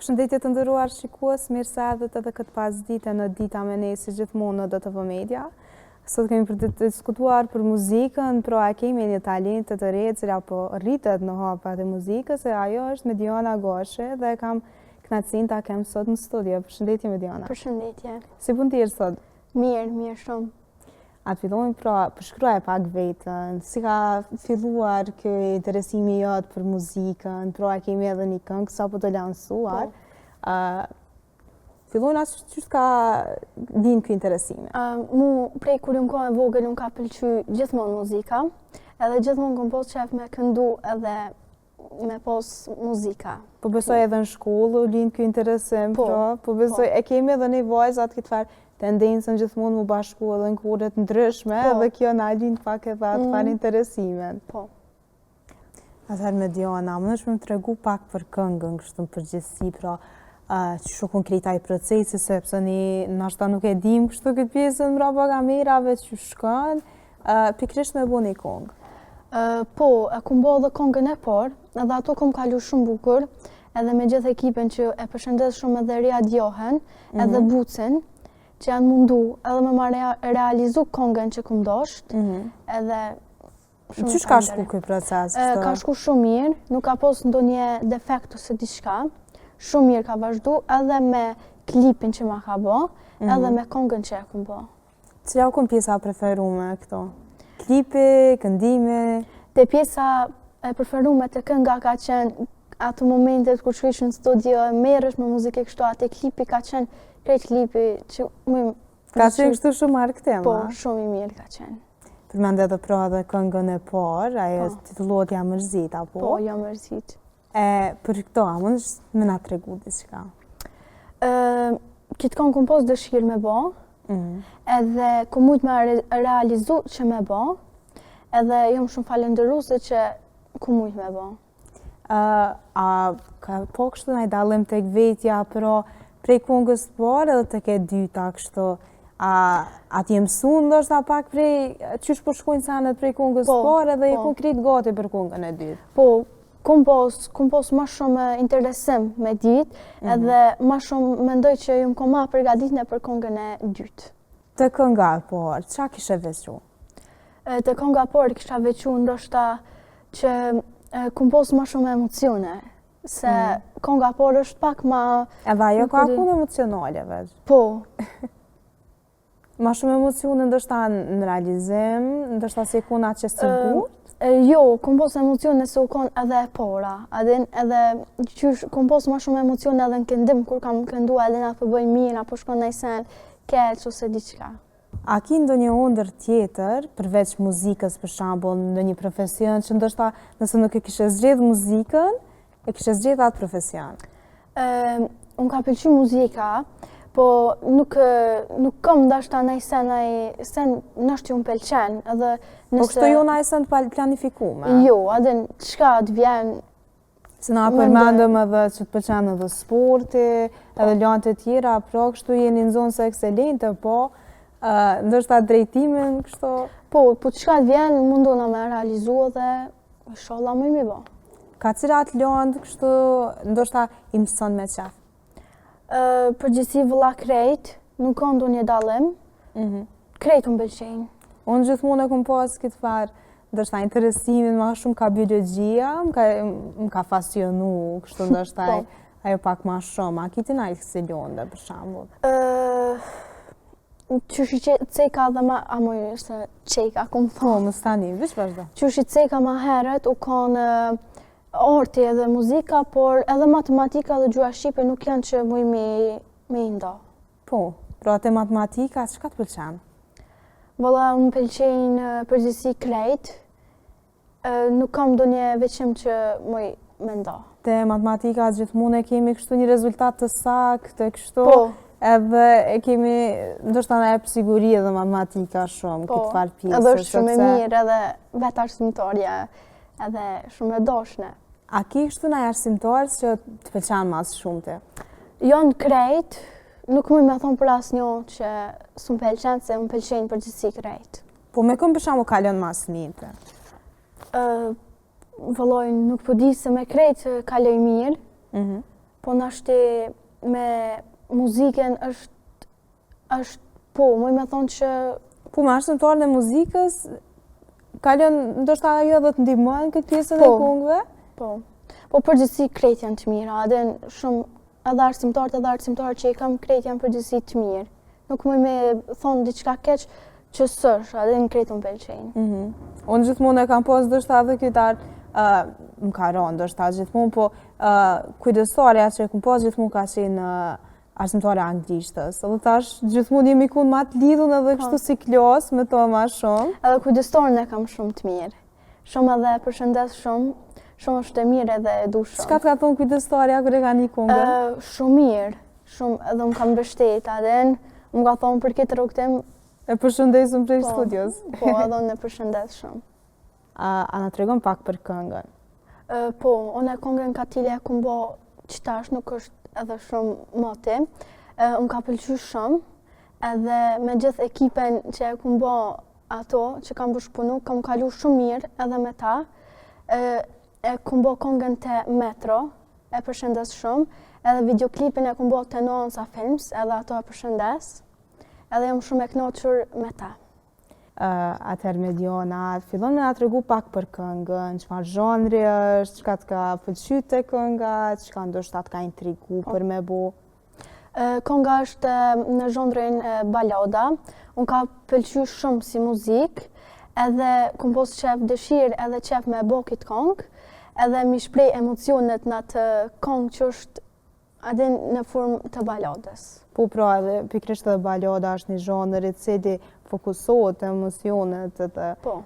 Përshëndetje të nderuar shikues, mirë se erdhët edhe këtë pasdite në Dita me ne si gjithmonë në DTV Media. Sot kemi për të diskutuar për muzikën, pra e kemi një talent të re e cila po rritet në hapat e muzikës e ajo është Mediana Gashi dhe kam kënaqësinë ta kem sot në studio. Përshëndetje Mediana. Përshëndetje. Si po ndihesh sot? Mirë, mirë shumë. A të fillojmë pra, përshkruaje pak veten, si ka filluar ky interesimi jot për muzikën, pra e kemi edhe një këngë sapo të lansuar. Po. Fillojmë atë qysh ka lind ky interesimi? Mu, prej kur jam kon e vogël, më ka pëlqy gjithmonë muzika, edhe gjithmonë kom pas qef me këndu edhe me pos muzika. Po besoj edhe në shkollë, u lind ky interesim, po, pra, po besoj, po. e kemi edhe ne vajzat këtë farë tendencën gjithmonë mu bashku edhe në kore të ndryshme, po. edhe kjo na lind pak edhe atë mm. farë interesimin. Po. Atëherë Mediana, mundesh me më tregu pak për këngën, kështu në përgjithësi, pra, qysh u kon krejt ai procesi, sepse ne nashta nuk e dim kështu këtë pjesën mbrapa kamerave, qysh shkon, Pikërisht me bo një kongë. Po, e kom bo edhe kongën e parë, edhe ato kom kalu shumë bukur, edhe me gjithë ekipin që e përshëndes shumë edhe Ria Djohen, edhe mhm. Bucin, që janë mundu edhe me ma realizu kongën që kom dosht, mhm. edhe shumë Qysh ka shku ky proces? Ka shku shumë mirë, nuk ka pos ndonjë defekt ose diçka, shumë mirë ka vazhdu edhe me klipin që ma ka bo, mhm. edhe me kongën që e kom bo. Cila u kon pjesa e preferume këto? Klipi, këndimi? Te pjesa e preferume te kënga ka qenë ato momentet kur shkojsh në studio e merresh me muzikë kështu, atë klipi ka qenë krejt klipi që më Ka qenë kështu shumë argëtim, Po, shumë i mirë ka qenë. Përmende edhe pra edhe këngën e parë, ajo po. titullohet Jam mërzit, apo? Po, Jam mërzit. E, për këto, a mundesh me na tregu diçka? Këtë kongë kom pos dëshirë me bo, mm. edhe kom mujtë me realizu që me bo, edhe jam shumë falenderuse që kom mujtë me bo. A ka po kështu naj dallim tek vetja, pra prej kongës të parë edhe tek e dyta kështu, a, a ti je mësu ndoshta pak prej, qysh po shkojnë senet prej kongës po, parë edhe po. je kon krejt gati për kongën e dytë? Po, Kom pos, kom pos ma shumë interesim me dit, mm -hmm. edhe ma shumë mendoj që jom kon ma përgaditne për kongën e dytë. Te kënga e parë, ça kishe veçu? Te kënga e parë kisha veçu ndoshta që kom pos ma shumë emocione, se mm. kënga e parë është pak ma... Edhe ajo ka kon emocionale veç? Po. Ma shumë emocione ndoshta në realizim, ndoshta s'je kon aq e sigurt? Jo, kom pos emocione se u kon edhe e para, edhe, edhe qysh, kom pos ma shumë emocione edhe në këndim, kur kam këndu edhe a po bëj mirë, apo shkon naj sen keq ose diçka. A ki ndonjë ëndërr tjetër, përveç muzikës për shembull, ndonjë profesion që ndoshta nëse nuk e kishe zgjedh muzikën, E kishe zgjedh atë profesion? Më ka pëlqy muzika, po nuk, nuk kom ndoshta naj sen, naj sen ndoshta ju më pëlqen, edhe nëse... Po kështu jo naj sen të planifikume? Jo, edhe çka të vjen... Se na përmendëm edhe që të pëlqen edhe sporti, po. edhe lëndë të tjera, pra kështu je një nxënëse ekselente, po ndoshta drejtimin kështu... Po, po çka të vjen, mundona me realizu edhe Inshallah muj me bo. Ka cilat lëndë kështu, ndoshta i mëson me qef? Përgjithësi vëlla krejt, nuk ka ndonjë dallim, mm krejt më pëlqejnë. Unë gjithmonë e kom pas këtë farë, ndoshta interesimin ma shumë ka biologjia, më ka, më ka fascinu, kështu ndoshta po. ajo pak ma shumë. A ki ti naj kësi lënde, për shembull? Qysh i ceka dhe ma, a moj, se qeka, kom thonë. Po, më stani, veç vazhdo. Qysh i ceka ma herët, u konë arti edhe muzika, por edhe matematika dhe gjuha shqipe nuk janë që muj me, me i nda. Po, pra te matematika, çka të pëlqen? Valla, më pëlqejnë përgjithësi krejt, Nuk kam ndonjë veçim që muj me nda. Te matematika gjithmonë e kemi kështu një rezultat të saktë, kështu. Po. Edhe e kemi, ndoshta na jep siguri edhe matematika shumë, po, këtë farë pjesë. Edhe është shumë e mirë, edhe vetë arsimtarja, edhe shumë e dashne. A ki kështu naj arsimtar që të pëlqen ma së shumti? Janë krejt, nuk muj me thonë për asnjë që s'më pëlqen, se më pëlqejnë përgjithësi krejt. Po me kënd për shembull kalon ma së miri? Vëlloj, nuk po di se me krejt kaloj mirë, mm -hmm. Po nashti me muzikën është, është po, muj me thonë që... Po, me arsimtaren e muzikës, kalon, ndoshta ajo edhe të ndihmon këtë pjesën e po, kongëve? Po, po përgjithësi krejt janë të mira, edhe shumë edhe arsimtarët edhe arsimtarët që i kam krejt janë përgjithësi të mirë. Nuk muj me thonë diçka keq që s'është, edhe në krejt më pëlqejnë. Mm -hmm. Unë gjithmonë e kam pas ndoshta edhe këtë uh, më ka rënë, ndoshta gjithmonë, po uh, kujdestarja që e kam pas gjithmonë ka qenë uh, arsimtare anglishtës. Edhe tash gjithmonë jemi kon ma të lidhun edhe po. kështu si klasë me to ma shumë. Edhe kujdestaren e kam shumë të mirë. Shumë edhe e përshëndes shumë, shumë është e mirë edhe e du shumë. Çka të ka thonë kujdestarja kur e ka ni kongën? Shumë mirë, shumë edhe më ka mbështet, edhe më ka thonë për këtë rrugëtim. E përshëndesim prej po, studios. Po, edhe unë e përshëndes shumë. A, a na tregon pak për këngën? Po, unë e kongën Katile e kum bo qitash nuk është edhe shumë moti. Më ka pëlqy shumë, edhe me gjithë ekipen që e kum bo ato që kam bashkëpunu, kam kalu shumë mirë edhe me ta. E, e kum bo kongën te Metro, e përshëndes shumë, edhe videoklipin e kum bo te Nuansa Films, edhe ato e përshëndes, edhe jam shumë e knaqur me ta. Atëherë Mediona, fillon me na tregu pak për këngën, çfarë zhanri është, çka të ka pëlqy te kënga, çka ndoshta të ka intrigu po. për me bo. Konga është në zhanrin balada, më ka pëlqy shumë si muzikë, edhe kum pos qef dëshirë edhe qef me bo këtë kongë, edhe mi shpreh emocionet në atë kongë që është A din në formë të baladës. Po pra edhe pikërisht edhe balada është një zhanër i cili fokusohet te emocionet edhe po.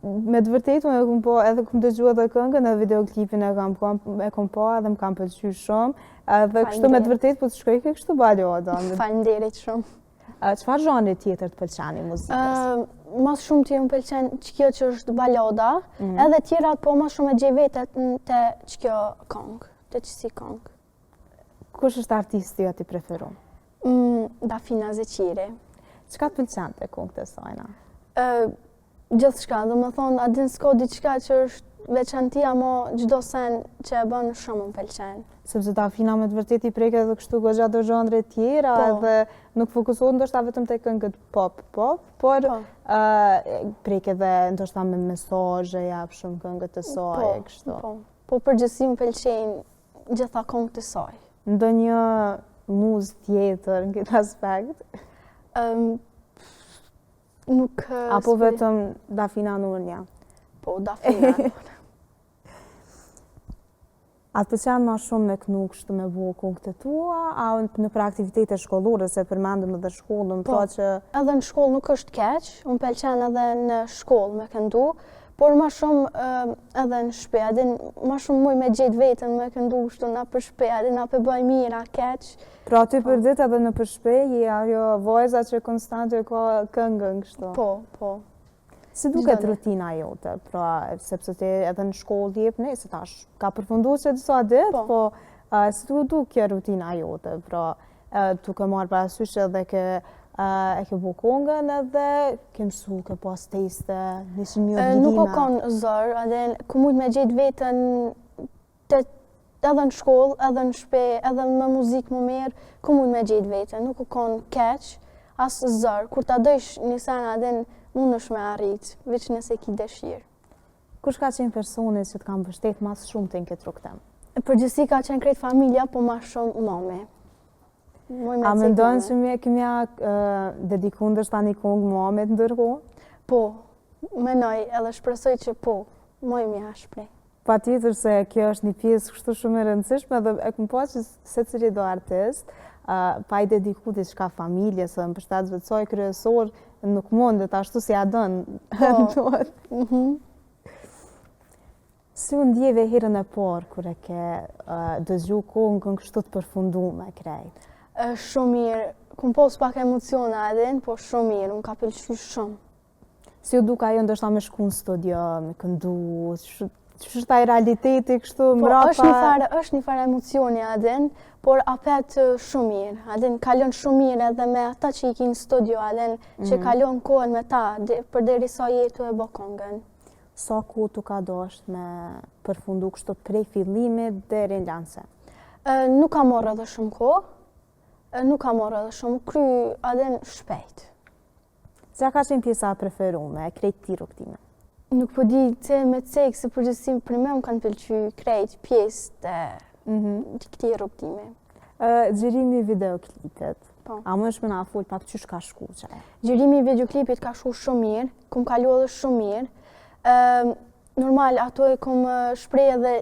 me të vërtetë unë e kum po edhe kum dëgju edhe këngën edhe videoklipin e kam e kum pa edhe më kam pëlqy shumë edhe kështu me të vërtetë po të shkojke kështu balada. Faleminderit shumë. Çfarë zhanri tjetër të pëlqen i muzikës? Ma së shumti më pëlqen qikjo që është balada, mm. edhe tjerat po ma shumë e gjej veten te qikjo kongë. Te qësi kongë. Kush është artisti jot i preferum? Mm, Dafina Zeqiri. Çka të pëlqen te kongët e sajna? Gjithçka, domethonë, a din s'ka diçka që është veçanti, ama çdo sen që e bën shumë më pëlqen. Sepse Dafina me të vërtetë i prek edhe kështu goxha do zhanre tjera, po. edhe nuk fokusohet ndoshta vetëm te këngët pop, pop, por po. prek edhe ndoshta me mesazhe, jap shumë këngët e saj, po, kështu. Po. Po përgjithësi më pëlqejnë gjitha kongët e saj. Ndonjë muzë tjetër në këtë aspekt? Um, nuk... Apo vetëm Dafina Nurnja? Po, Dafina Nurnja. A të pëlqen ma shumë me knu kështu me bo kongët e tua, a nëpër aktivitete shkollore, se përmendëm edhe shkollën, po, pra që... Edhe në shkollë nuk është keq, më pëlqen edhe në shkollë me këndu, Por ma shumë edhe në shpi, a din, ma shumë muj me gjetë veten me këndu kështu nëpër shpi, a din, a pe bëj mirë, a keq. Pra ty për ditë edhe nëpër shpi, je ajo vajza që konstant e ka këngën kështu. Po, po. Si duket rutina jote, pra, sepse ti edhe në shkollë jep ne, se tash ka përfundu që disa ditë, po, po si t'u duk kjo rutina jote, pra, Duke marrë parasysh edhe ke e ke bo kongën edhe ke mësu, ke pas teste, nisin një obligime. Nuk o konë zor, edhe kum mujtë me gjetë veten të edhe në shkollë, edhe në shpi, edhe me muzikë më mirë, kum mujtë me gjetë veten, nuk o konë keq, as zor, kur ta dojsh një sen, edhe mundesh me arrit, veç nëse ki dëshirë. Kush ka qenë personi që të ka mbështet ma së shumti në këtë rrugëtim? Në përgjithësi ka qenë krejt familja, po ma shumë mami. A mendon që me ke me ia dediku ndoshta një kongë mamit ndërkohë? Po, menoj edhe shpresoj që po, muj me ia shpreh. Patjetër se kjo është një pjesë kështu shumë e rëndësishme dhe e kum pa që secilido artist, pa i dediku diçka familjes dhe mbështetësve të saj kryesor, nuk mundet ashtu si ia don. Po. Mhm. Si u ndjeve herën e parë kur e ke dëgju kongën kështu të përfundume krejt? Shumë mirë, kum pos pak emocione edhe, po shumë mirë, më ka pëlqy shumë. Si u duk ajo ndoshta me shku në studio, me këndu, që është ai realiteti kështu po, mbrapa? është një farë, është një farë emocioni, a din, por apet shumë mirë, a din, kalon shumë mirë edhe me ata që i ki në studio, a din, që mm. kalon kohën me ta, përderisa je tu e bo kongën. Sa kohë t'u ka dasht me përfundu kështu prej fillimit deri në lansim? Nuk ka marrë edhe shumë kohë, nuk ka marrë edhe shumë, kry edhe shpejt. Cila ka qenë pjesa e preferume e krejt këtij rrugëtimi? Nuk po di që me cek, se përgjithësi për me më kanë pëlqy krejt pjesët e mm këtij rrugëtimi. Xhirimi i videoklipit. Po. A mundesh me na fol pak qysh ka shku qajo? Xhirimi i videoklipit ka shku shumë mirë, kum kalu edhe shumë mirë. Normal, ato e kom shpreh edhe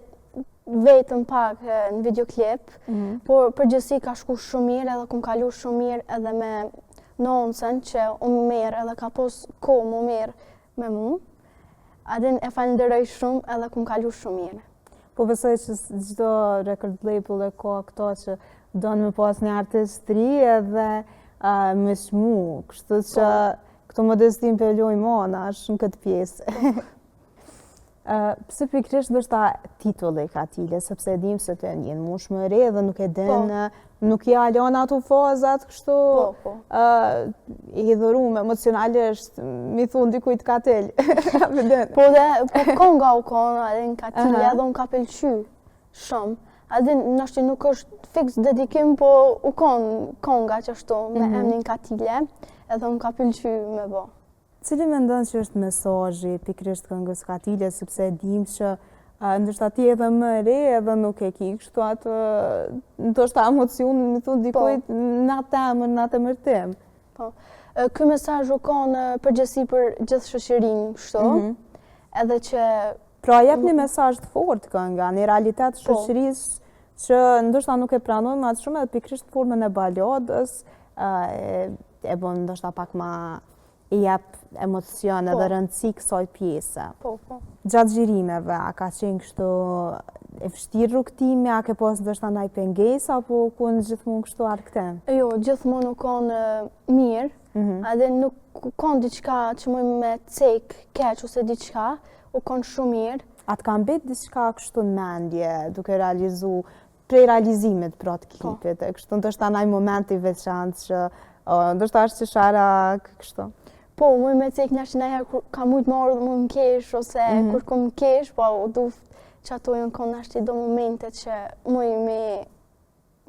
vetëm pak në videoklip, mm -hmm. por përgjithësi ka shku shumë mirë edhe kum kalu shumë mirë edhe me Nonsën që u merr edhe ka pos kohë m'u marrë me mu. A din e falënderoj shumë edhe kum kalu shumë mirë. Po besoj që çdo record label e ka këto që don me pas një artist të ri edhe uh, me çmu, kështu që po. Këto modestin po e lojmë anash në këtë pjesë. Po. Pse pikërisht ndoshta titulli Katile, sepse e dim se ti je në moshë më re dhe nuk e din, po. nuk i alon ato fazat kështu po, po. i hidhërume emocionalisht, mi thonë dikujt katil. po dhe, po konga u konë, edhe në katile, edhe më ka pëlqy shumë. A din, ndoshta nuk është fiks dedikim, po u konë konga qashtu me mm -hmm. emnin Katile, edhe më ka pëlqy me bo. Cili mendon që është mesazhi pikërisht këngës Katile, sepse e dim që ndoshta ti edhe më e re edhe nuk e ki kështu atë ndoshta emocionin me thonë dikujt po. në atë emër, në atë emërtim. Po. Ky mesazh u konë përgjithësi për gjithë shoqërinë kështu. Mm -hmm. Edhe që Pra jep një mesazh të fortë kënga, një realitet po. shoqërisë që ndoshta nuk e pranojmë atë shumë edhe pikërisht formën e baladës, e, e bon ndoshta pak ma i jep emocion edhe po. rëndësi kësaj pjese. Po, po. Gjatë xhirimeve, a ka qenë kështu e vështirë rrugëtimi, a ke pas ndoshta ndaj pengesë, apo u konë gjithmonë kështu argëtim? Jo, gjithmonë u konë mirë, mm -hmm. edhe nuk u konë diçka që muj me cek keq ose diçka, u konë shumë mirë. A të ka mbet diçka kështu në mendje, duke realizu, prej realizimit pra të po. klipit, e kështu ndoshta naj moment i veçantë që ndoshta është qesharak kështu. Po, muj me cek nashta najherë kur ka mujtë me ardhë me m'kesh, ose mm -hmm. kur kom kesh, po u duft që ato janë konë nashta do momente që muj me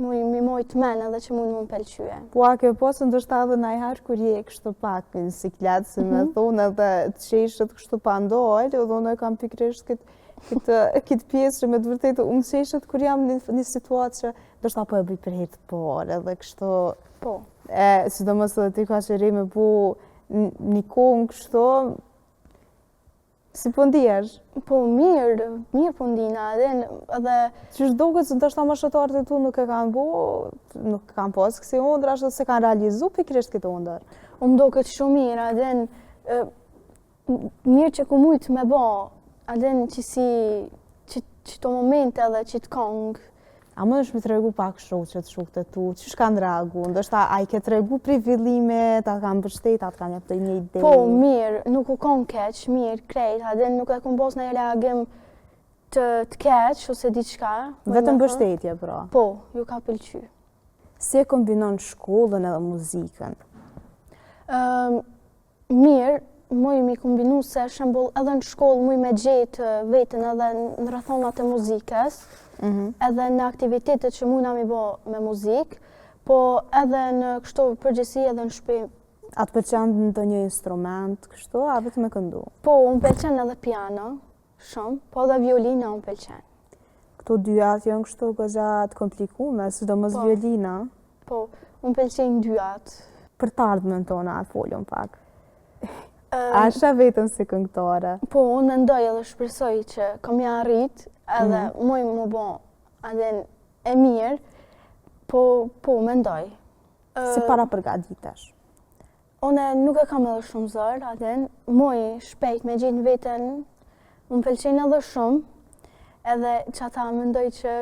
muj me mojtë men edhe që muj me m'pëlqye. Po a ke pasë ndoshta edhe najherë kur je kështu pak në siklet, si me mhm. thonë edhe të qeshet kështu pa ndalë, edhe unë e kam pikërisht këtë këtë këtë pjesë që me të vërtetë unë qeshet kur jam në një situatë që ndoshta po e bëj për herë të parë edhe kështu. Po. E sidomos edhe ti kaq e re me bu një kongë kështu Si po ndihesh? Po mirë, mirë po ndina, edhe edhe Qysh duket se ndoshta moshatarët e tu nuk e kanë bo, nuk kanë pas kësi ëndrra, ashtu s'e kanë realizu pikërisht këtë ëndërr. U më doket shumë mirë, edhe mirë që ku mujtë me bo, edhe që si që qito momente edhe qit kongë, A mundesh me tregu pak shoqet, shokët e tu, qysh kanë reagu, ndoshta a i ke tregu prej fillimit, a kanë mbështet, a të kanë jep një ide? Po, mirë, nuk u konë keq, mirë, krejt, a din nuk e kom pos naj reagim të, të keq, ose diçka. Vetëm mbështetje, pra? Po, ju ka pëlqy. Si e kombinon shkollën edhe muzikën? Um, Mirë, muj mi kombinu se shembull edhe në shkollë muj me gjetë veten edhe në rrethonat e muzikës, mm -hmm. edhe në aktivitetet që mujna mi bo me muzikë, po edhe në kështu përgjithësi edhe në shpi. A të pëlqen ndonjë instrument kështu, a vetëm me këndu? Po, më pëlqen edhe piano, Shumë, po dhe violina më pëlqen. Këto dyjat janë kështu goxha të komplikume, sidomos po. violina. Po, më pëlqejnë dyjat. Për të ardhmen tonë, a folëm pak. A e sheh veten si këngëtare? Po, unë mendoj edhe shpresoj që kam me arrit, edhe mm -hmm. muj m'u bo, edhe e mirë, po, po, mendoj. Si parapërgatitesh? Unë nuk e kam edhe shumë zor, a din, muj shpejt me gjetë veten, më pëlqen edhe shumë, edhe që ata mendoj që...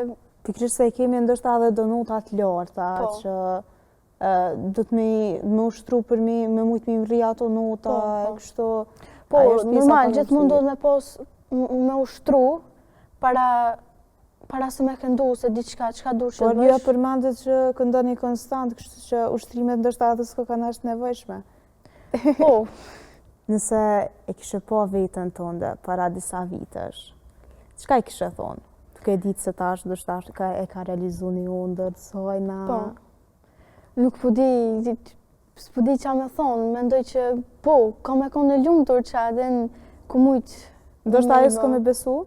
Pikërisht se e kemi ndoshta edhe do nota të larta, po. që do të me, me ushtru për me, me mujtë me mrri ato nota, po, po. kështu... Po, normal, gjithmonë duhet me pos, me ushtru, para para se me këndu ose diçka, çka duhet të bësh. Por ju e përmendët që këndoni konstant, kështu që ushtrimet ndoshta edhe s'ko kanë është nevojshme. Po. Nëse e kishe pa veten tënde para disa vitesh, çka i kishe thonë? Duke e ditë se tash ndoshta ka, e ka realizu një ëndërr të sajna. Po. Nuk po di, s'po di ça me thonë, mendoj që po, ka me konë e lumtur që edhe kom mujtë. Ndoshta ajo s'ka me besu?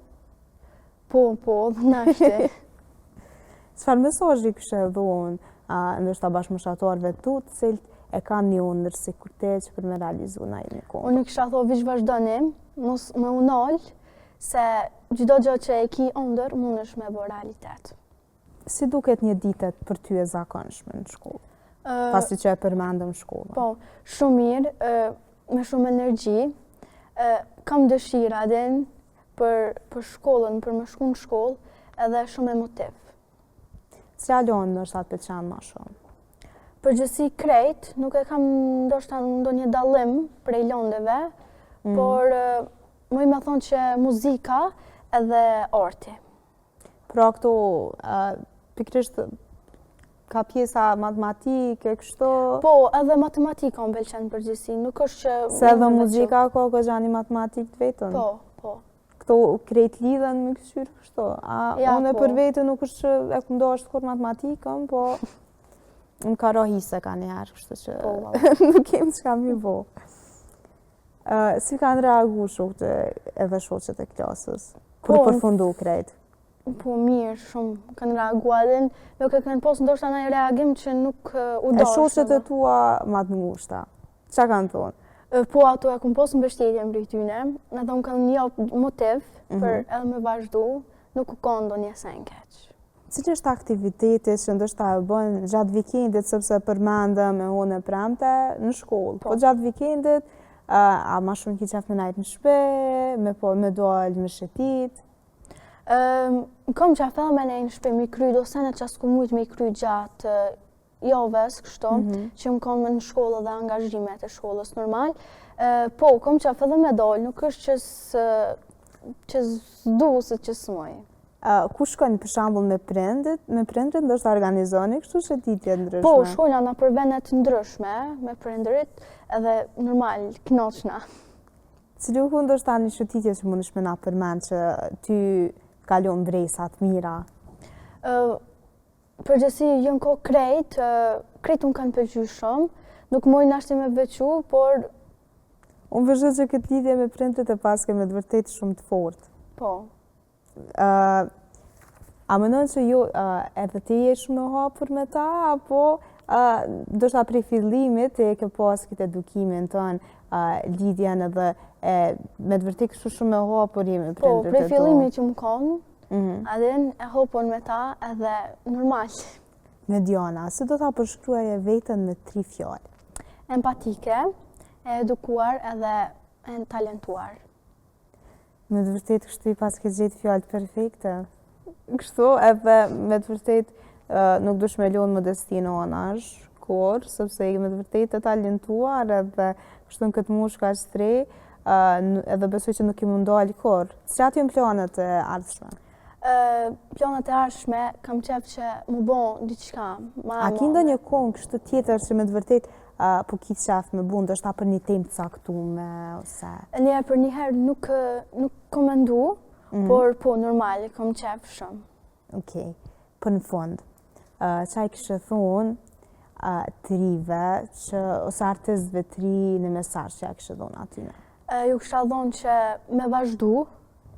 Po, po, dhe nashti. Çfarë mesazhi kishe dhonë, ndoshta bashkëmoshatarëve tu, të cilët e kanë një ëndërr sikur ti që për me realizu naj një këngë? Unë kisha thonë, veç vazhdoni, mos me u nalë, se çdo gjë që e ki ëndërr, mundesh me bo realitet. Si duket një ditë për ty e zakonshme në shkollë? Pasi që e përmendëm shkollën. Po, shumë mirë, me shumë energji. Kam dëshira edhe për, për shkollën, për me shku në shkollë, edhe shumë emotiv. Cila lëndë ndoshta të pëlqen ma shumë? Përgjithësi krejt, nuk e kam ndoshta ndonjë dallim prej lëndëve, mm. por muj me thonë që muzika edhe arti. Pra këto, pikërisht ka pjesa matematike, kështu? Po, edhe matematika më pëlqen përgjithësi, nuk është që... Se edhe muzika ka goxha një matematikë të vetën? Po, po. Këto krejt lidhen me këqyrë kështu. A, ja, unë po. për vete nuk është që e kom dashtë kurrë matematikën, po më ka ra hise ka njëherë, kështu që po, nuk kem çka mi bo. Uh, si kanë reagu shokët edhe shoqet e klasës? Kur po, përfundu krejt? Po mirë, shumë kanë reagu edhe nuk e kanë pas ndoshta ndonjë reagim që nuk u dashtë. E shoqet e tua ma të ngushta, ça kanë thonë? Po ato e kom pas mbështetjen prej tyne, edhe më kanë jap motiv mm -hmm. për edhe me vazhdu, nuk u konë ndonjë sen keq. Cili është aktiviteti që ndoshta e bën gjatë vikendit, sepse përmendëm e honë e premte në shkollë. Po, po gjatë vikendit, a ma shumë ki qef me najtë në shpi, me, po, me dalë, me shëtit? Um, kom qef edhe me nejtë në shpi, me i kry do sene që s'kom mujtë me i kry gjatë javës, kështu, mm -hmm. që më konë në shkollë dhe angazhimet e shkollës normal. Po, kom qef edhe me dalë, nuk është që së, që s'du, se që s'muj. Uh, ku shkojnë për shembull me prindët, me prindërit ndoshta organizoni kështu shëtitje ndryshme? Po, shkojna nëpër vende të ndryshme me prindërit, edhe normal kënaqna. Cili u kon ndoshta një shëtitje që mundesh me na përmend që ty ka lënë mbresa të mira? Ë uh, përgjithësi janë ko krejt, krejt më kanë pëlqy shumë, nuk muj nashti me veçu, por Unë vëshë që këtë lidhje me prindërit e paske me të vërtetë shumë të fortë. Po. Uh, a mendon që jo, uh, edhe ti je shumë e hapur me ta, apo uh, ndoshta prej fillimit ti e ke pas këtë edukimin tënd, uh, lidhjen edhe e, me të vërtetë kështu shumë e hapur je me po, prindërit e tu? Po, prej fillimit që më konë, mm -hmm. edhe e hapur me ta edhe normal. Mediana, si do ta përshkruaje veten me tri fjalë? Empatike, e edukuar edhe e talentuar. Me të vërtetë kështu i paske gjetë fjalët perfekte. Kështu edhe me të vërtetë nuk dush me lonë modestinë anash, kur, sepse je me të vërtetë e talentuar edhe kështu në këtë moshë kaq të re, edhe besoj që nuk ke m'u ndalë kurrë. Cilat janë planet e ardhshme? Planet e ardhshme kam qef që m'u bo diçka ma A ki ndonjë kongë kështu tjetër që me të vërtetë po ki qef me bu, ndoshta për një temë të caktume, ose... Një për njëherë nuk, nuk kom mendu, mm -hmm. por po, normal, kom qef shumë. Okej, okay. për në fund, uh, ça i kishe thonë uh, të rive, që, ose artistëve të ri një mesazh që ja kishe dhonë atyne? Uh, ju kisha dhonë që me vazhdu,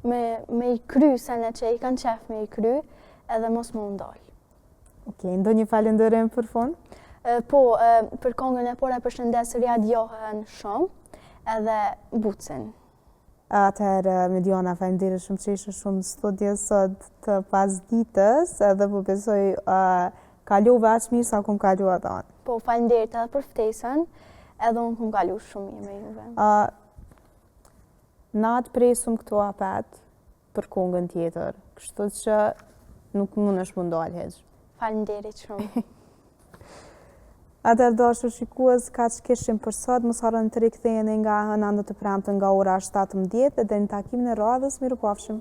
me, me i kry senet që i kanë qef me i kry, edhe mos me u ndalë. Ok, ndonjë falënderim për fund? Po, për kongën e parë e përshëndes Riad Johen shumë, edhe Bucin. Atëherë, Mediana, faleminderit shumë që ishe shumë në studio sot të pasdites, edhe po besoj kalove aq mirë sa kom kalu edhe unë. Po, faleminderit edhe për ftesën, edhe unë kom kalu shumë mirë me juve. Na të presim këtu apet, për kongën tjetër, kështu që nuk mundesh m'u ndalë hiç. Faleminderit shumë. Atëherë dashur shikues, kaq kishim për sot, mos harroni të riktheheni nga e hëna në të premte nga ora 17 dhe deri në takimin e radhës, mirupafshim.